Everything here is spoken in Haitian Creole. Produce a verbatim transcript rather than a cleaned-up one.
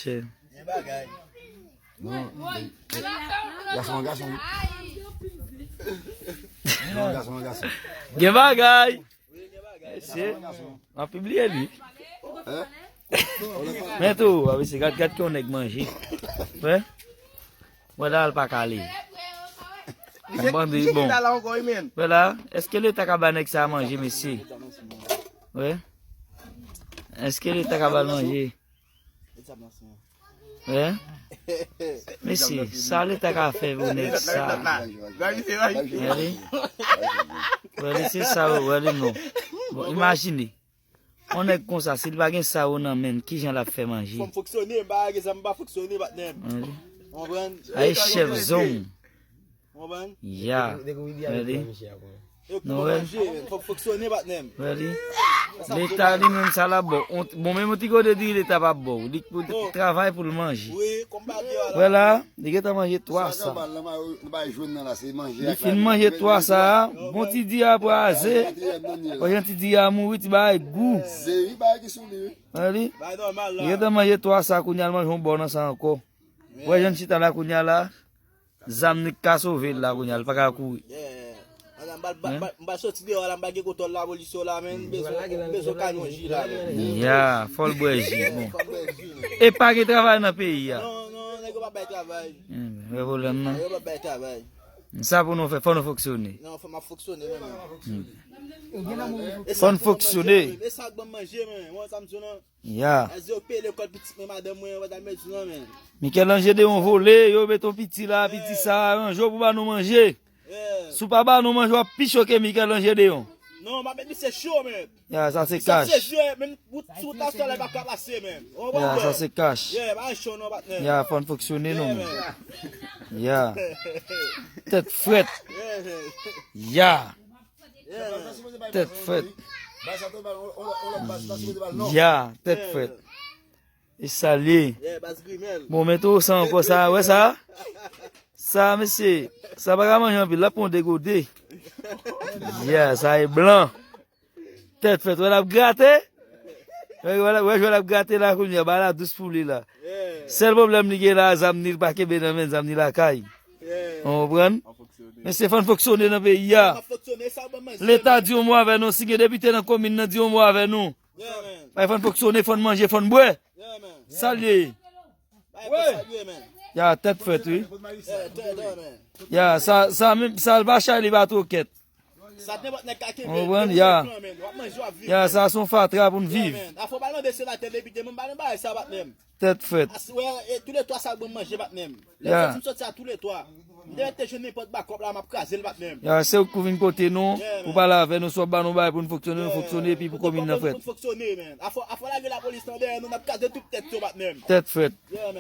Chè. Non, gason an gason wi. Non, gason an gason. Gen bagay. Mesye, m ap pibliye li. Men tou, a mesye, gad, gad ki yon nèg manje. Wè? Wè la, l pa kale. Bon, bon. Wè la, èske Leta ka ba nèg sa manje, mesye? Wè? Èske Leta ka ba l manje? Wè? Mesye, sa Leta ka fè pou nèg sa? Wè li? Wè li, se sa, wè li non. Bon, imajine. Yon nèg konsa, si l pa gen sa yo nan men l, kijan l ap fè manje? Fò m fonksyone, m pa gen sa, m pa fonksyone, patnè m. Wè li? Konprann? Ay, chèf zong. Konprann? Ya. Wè li? Nou wè? Fò m fonksyone, patnè m. Wè li? Leta li menm sa l ap ba w. Bon, menm yon ti kote diri Leta p ap ba w. Li pou travay pou l manje. Wi, kòm bagay la. Wè la, li gentan manje twa sa. Li fin manje twa sa, bon ti diri a kraze. Wè jan ti diri a mouri, ti bagay gou. Wè li? Li gentan manje twa sa, kounye a l manje yon bò nan sa ankò. Wè jan l chita la kounye a la. Zam ni k ka sove l la kounye a, l pa ka kouri. Yeah. Ala, m pral, m pral, m pral soti deyò la, m pral gen kontwòl lapolis yo la, men m bezwen, m bezwen kanyon ji la, men. Ya, fò l bwè ji, bon. Fò l bwè ji, men. E pa gen travay nan peyi a. Non, non, nèg yo pa bay travay. Wè pwoblèm nan. Nèg yo pa bay travay. Sa pou nou fè, fò nou fonksyone. Non, fò m ap fonksyone, men, men. Fò n fonksyone. E sa k ban m manje, men. Wè sa m di w nan. Ya. Èske yo peye lekòl pitit mwen, madanm mwen, yo pa t al mete sou nan men. Michel-Ange Deon vole, yo mete yon piti la, piti sa, ranje w pou ba nou manje. Si w pa ba nou manje, w ap pi cho ke Michel-Ange Deon. Non, m ap met misye cho, men. Ya, sa se kach. Misye serye, menm bout sou ta sòlèy pa ka pase, men. Ya, sa se kach. Ya, pa cho non, patnè. Ya, fò n fonksyone nou menm. Ya. Tèt frèt. Ya. Tèt frèt. Ya, tèt frèt. E sa l ye. Bon, men tou sa ankò sa, wè sa? Sa, mesye, sa pa ka manje anpil, l ap pran degode. Ya, sa e blan. Tèt frèt, wè l ap grate? Wè, wè, wè, wè l ap grate la kounye a, ba la dous pou li la. Sèl pwoblèm li gen la, zam ni l pa kenbe nan men, zam ni lakay. Ou konprann? Men se fò n fonksyone nan peyi a. Leta di yon mo avè nou, si gen depite nan komin nan, di yon mo avè nou. Bay fò n fonksyone, fò n manje, fò n bwè. Sa l ye. Ya, tèt frèt, wi. Ya, sa, sa menm, sa l pa chay, li pa twokèt. Sa nenpòt nèg ka kenbe. Ou konprann? Ya. Ya, sa se yon fatra pou n viv. Afè w pa mande senatè, depite, mwen pa nan bagay sa, patnè m. Tèt frèt. Aswè, e toulètwa sa ban m manje, patnè m. Lè m soti, m soti a toulètwa. M te mèt te jwenn nenpòt bakòp la, m ap kraze l, patnè m. Ya, se ou k pou vin kote nou, pou pale avè nou, si w ap ba nou bagay pou n fonksyone, nou fonksyone, epi pou komin nan frèt. Pou n fonksyone, men. Afè, afè w lage lapolis nan dèyè nou, n ap kraze tout tèt yo, patnè m. Tèt frèt. Yeah, man.